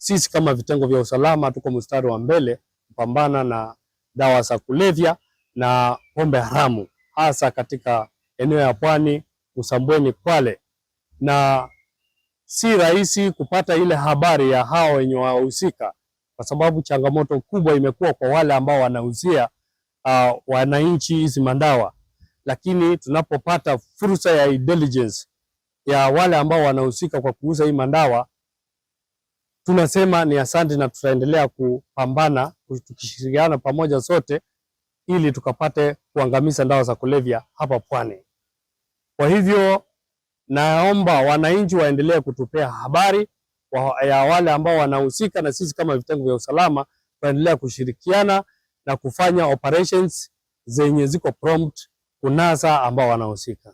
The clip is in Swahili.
Sisi kama vitengo vya usalama tuko mstari wa mbele kupambana na dawa za kulevya na pombe haramu, hasa katika eneo ya Pwani, Msambweni, Kwale, na si rahisi kupata ile habari ya hao wenye wahusika, kwa sababu changamoto kubwa imekuwa kwa wale ambao wanauzia wananchi hizi mandawa, lakini tunapopata fursa ya intelligence ya wale ambao wanahusika kwa kuuza hii mandawa, tunasema ni asante, na tutaendelea kupambana tukishirikiana pamoja sote ili tukapate kuangamiza dawa za kulevya hapa Pwani. Kwa hivyo naomba wananchi waendelee kutupea habari ya wale ambao wanahusika, na sisi kama vitengo vya usalama tuendelea kushirikiana na kufanya operations zenye ziko prompt kunasa ambao wanahusika.